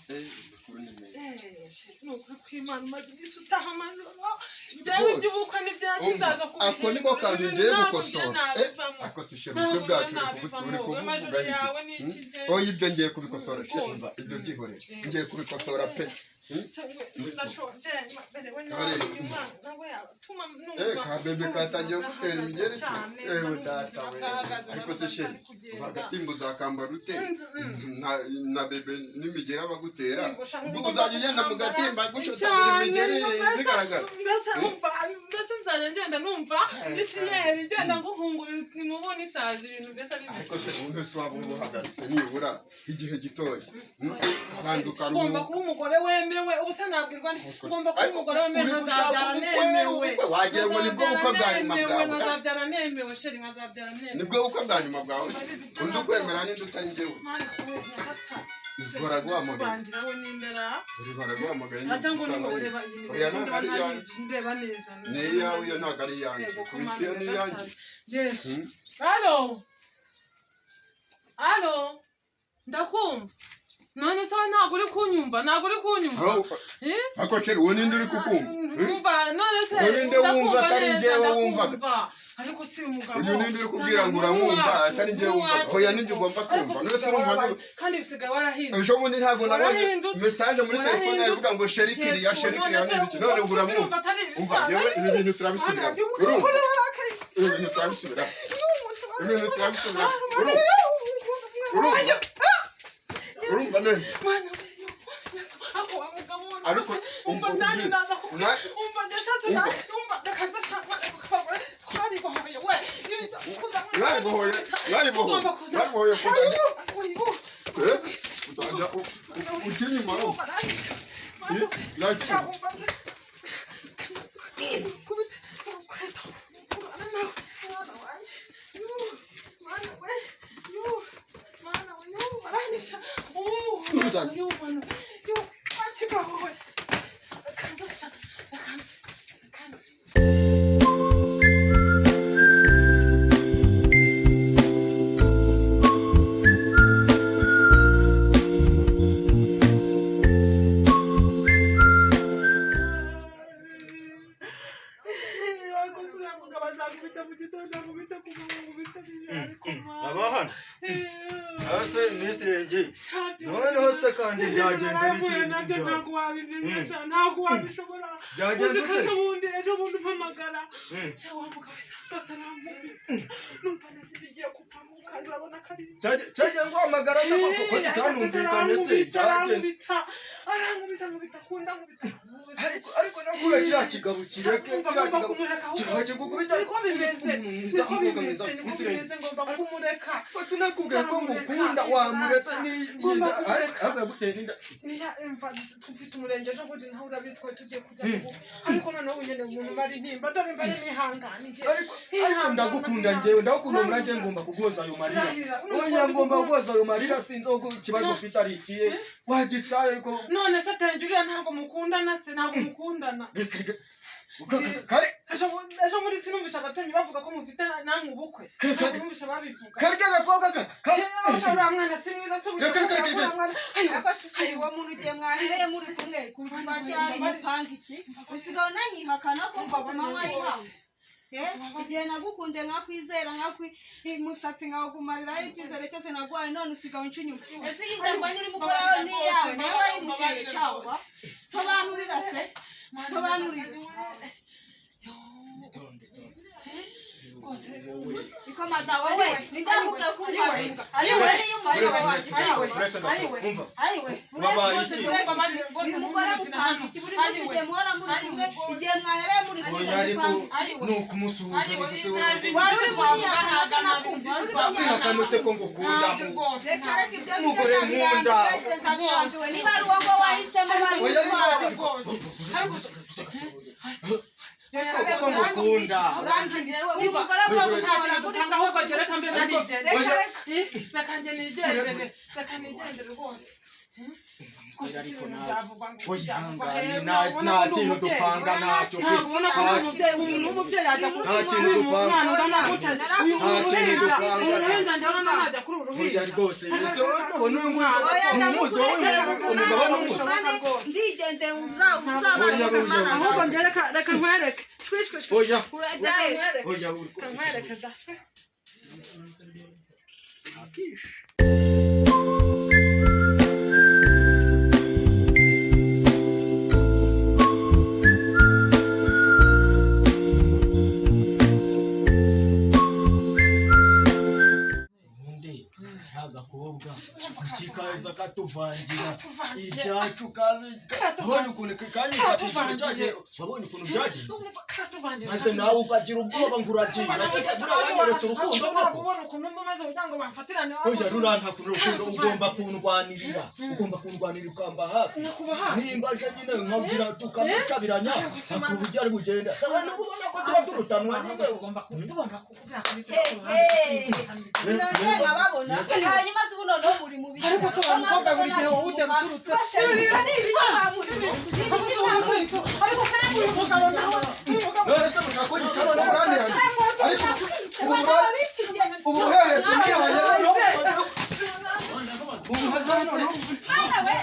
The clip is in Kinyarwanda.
Amakuru ni meza. Ni ukuri kw'Imana, umaze iminsi utaha amajoro. Njyewe iby'ubukwe n'ibyatsi Umva, ndaza ako niko kubihindura. kantu Ibintu ngiye ntabwo gukosora. njye nabivamo. Ako si chéri, Ntabwo ubukwe bwacu njye uri nabivamo. uri kubuvuga Amajoro yawe iki? ni Hmm? iki njye? Oya, ibyo ngiye kubikosora chéri. Rwose. Umva, ibyo byihorere, ngiye kubikosora pe. Se we, ndashonje, merewe Kare. nabi, uyu mwana nawe yatuma numva Ka bébé ubuzima katangiye gutera bwahagaze imigeri se? cyane, Ewe numva data ubuzima we. bwahagaze, Ariko se numva chéri, ntari kugenda. agatimba uzakambara ute? Na bébé n'imigeri abagutera. Yego, sha, Ubwo ngomba uzajya ugenda mu kukambara gatimba gushotagura cyane, imigeri mbese bigaragara. Mbese umva, mbese nzajya ngenda numva ndi fière, ngenda nguhungura imubona isazi, ibintu mbese ari Ariko se ubu se waba ubuhagaritse nibura igihe gitoya? Ubanza Ngomba ukaruhuka. kuba umugore wemewe. Ubu se nabwirwa nte? Ngomba kuba Ariko umugore wemewe, uri gushaka nkazabyara ubukwe, nemewe. ubukwe wagira ngo nibwo bukwe bwa nyuma Nkazabyara nemewe, bwawe. nkazabyara nemewe, chéri, nkazabyara nemewe. Nibwo bukwe bwa nyuma bwawe se? Undi ukwemera n'indi utari njyewe? Mana we nyagasani! Baraguhamagaye. Bangira we n'indera. Uri baraguhamagaye. Cyangwa ngo Utabaye. ureba iyi nimero, Oya, ntabwo ndeba ari iyanjye. ntayizi, ndeba neza. Ni iyawe iyo, ntabwo ari iyanjye. Yego, Ku isi yo Mana ni iyanjye. nyagasani. Yesu! Hmm? Allô, allô, ndakumva. None se wowe ntabwo uri kunyumva? Ntabwo uri kunyumva? Eh? Ariko chéri, uwo ninde uri kukumva? Hmm? Umva, none se Uwo ninde wumva ndakumva atari neza, njyewe wumvaga? ndakumva. Ariko si uyu mugabo. Uyu ninde uri kubwira ngo uramwumva atari njyewe wumvaga? Oya, ninjye ugomba Ariko kumva. None se usigaye urumva warabaye, kandi usigaye warahindutse. Ejo bundi ntabwo nabonye Warahindutse. message muri telefone yawe ivuga ngo chéri kiriya, Yesu, chéri none kiriya se n'ibiki? None ubwo uramwumva. urumva atari Umva, ibisanzwe? yewe ibi bintu turabisubiramo, urumva? Ibi bintu turabisubiramo, ibi bintu turabisubiramo, urumva? Urumva, urumva neza. Mwana we, yo, Yesu, ako wa mugabo we, Ariko rwose, umva umva nanjye umbwire. ndaza umva ndashatse Umva. umva reka nze shaka abagore twaribohoye we. Mwaribohoye, mwaribohoye. Ugomba kuza. Mwaribohoye kuzajya Oyo, Eh? Uzajya ujya inyuma wowe. umva nanjye. Eh, nakira. Umva nze. Kubita urukweto. Mwana nawe, mwana wanjye. Yu, mwana we, yu, mwana we, yu, baranyisha. Uzajya. Yu, mwana we, yu, wakigabo we. Reka nze sha, reka nze, reka nze. Ariko se uriya mugabo azakubita mu gitondo, akubita ku manywa, akubita nijoro, ariko mwana. Aba hano aba se minisitiri ngiye Sha, noneho se kandi byagenze naravuye bite? nabyo Ibyo ntabwo wabimenya sha, ntabwo wabishobora. Byagenze Uzi ko ute? ejo bundi umpamagara. Sha, wa mugabo we satarankubita, numva neza igiye kuvamo, kandi urabona ko ari Cyagiye nguhamagara se ko tutanumvikanye se arankubita, byagenze? Arankubita, arankubita, nkubita kunda, nkubita. Ariko nakubwiye kiriya kigabo kireke. Umva, Kiriya ngomba kigabo kumureka ahubwo. kikajya gukubita. Niko bimeze, niko bimeze, niko bimeze, ngomba kumureka. Ko sinakubwiye ko ngukunda, wamuretse Ngomba n'inda kumureka. ariko yaguteye n'inda. Iya, imva mfite umurenge, ejo bundi nawe urabizi twari tugiye kujya mu bukwe, ariko noneho ubu nyine umuntu mara intimba, dore mbare nihangane ngiye. Ariko ndagukunda njyewe, ndagukunda muranjye, ngomba kuguhoza ayo marira. Ndahira, Oya, ngomba kuguhoza ayo marira. Sinzi uko ikibazo ufite ari ikihe, wagitaye ariko. None se tenje uriya ntabwo mukundana se? Ntabwo mukundana? Reka, reka. Kare. Ejo muri sinumvisha abaturanyi bavuga ko mufite namwe ubukwe? Ntabwo numvisha babivuga? Kare k'agakobwa ka kare. Ejo uriya mwana si mwiza se? Reka, reka, reka, reka. Mwana Ariko si chéri, uwo muntu ugiye mwahereye muri kumwe kuva ryari mupanga iki? Usigaye unanyihakana ko ku manywa y'ihangu? Eh, igihe nagukunde nkakwizera, nkakwi umusatsi nkawugumariraho icyizere cyose naguhaye, none usigaye unca inyuma. Ese iyi ndagwanya urimo ukoraho ni iyawe? Nawe wayimuteye cyangwa? Sobanurira se, sobanurira. Ikomada wowe, nindakubwira ko umvaga Ayiwe, niyo umugabo wanjye cyangwa Uretse gato, ayiwe, umva. Ayiwe. Wabaye iki? Uretse iki, uyu mugore mupanga iki buri munsi igihe muhora muri kumwe, igihe mwahereye muri kumwe Oya, ariko mupanga iki? ni ukumusuhuza bivuze wowe. Wari uri munyihakana se? Nakumva wari uri Wakwihakana ute munyihakana? ko ngukunda mu Reka reka, ibyo Umugore ngibyo nkunda. ndabirambiwe, ndabirambiwe. Niba ari uwo ngo wahisemo bari Oya, ariko gutwara. Reka kuko ngukunda. Uyu mugore avuga gusohora muri Ahubwo reka mbe narigendere. Reka reka. Reka njye nigendere, reka nigendere rwose. Oya, ariko nawe Byavugwa ngo oya, byavugwa. ihangane, Rero, nta ubona ko ndi kintu umubyeyi. dupanga ntacyo pe. Ntabwo ubona ko ndi Ntacyo. umubyeyi? Umuntu w'umubyeyi ajya Nta kintu uyu dupanga. mwana ungana gutya, uyu Nta kintu uruhinja, dupanga. uruhinja, njyewe najya kuri uru ruhinja. Oya rwose, ese wowe nubona uyu nguyu Oya, ntumuzi wowe? ndamukurekera Umugabo mugumane, ntumuzi. mugumane, ndigendeye uzabana Oya, oya, mugumane. Ahubwo njye reka nkwereke. Shwi shwi shwi. Oya. Urajya he se? Oya. Reka nkwereke da. Akishe. Ubundi hari agakobwa kikaza katuvangira ibyacu kabi, wabonye ukuntu kanyifashishije cyagiye, wabonye ukuntu byagenze, Karatuvangira. maze nawe ukagira ubwoba ngo uragiye. Uranyeretse urukundo koko? Ubona ukuntu mba maze kugira ngo bamfatirane. Oya, ruranta kuntu urukundo, ugomba kundwanirira, ugomba kundwanirira ukamba hafi. Nakuba hafi. Nimba aje nyine nkabwira tukamucabiranya akuburyo ari bugenda, sawa n'ubu ubona ko tuba turutanwa nyine. Tugomba tugomba kukubwira kabisa. Hey, hey. Sinongeye nkababona. Hanyuma se ubu noneho muri mu biki? Ariko se wa mukobwa buri gihe wowe utera uturutse. Ni ibiki mwamurimo? Ni ibiki mwamurimo? Ariko kandi uyu mugabo nawe, uyu mugabo None se mushaka ko nyicara no muranihanye? Ariko ubu Abagabo b'iki gihe. Ubu hehe sinihaye noneho? Ubu haza noneho. Mwana we.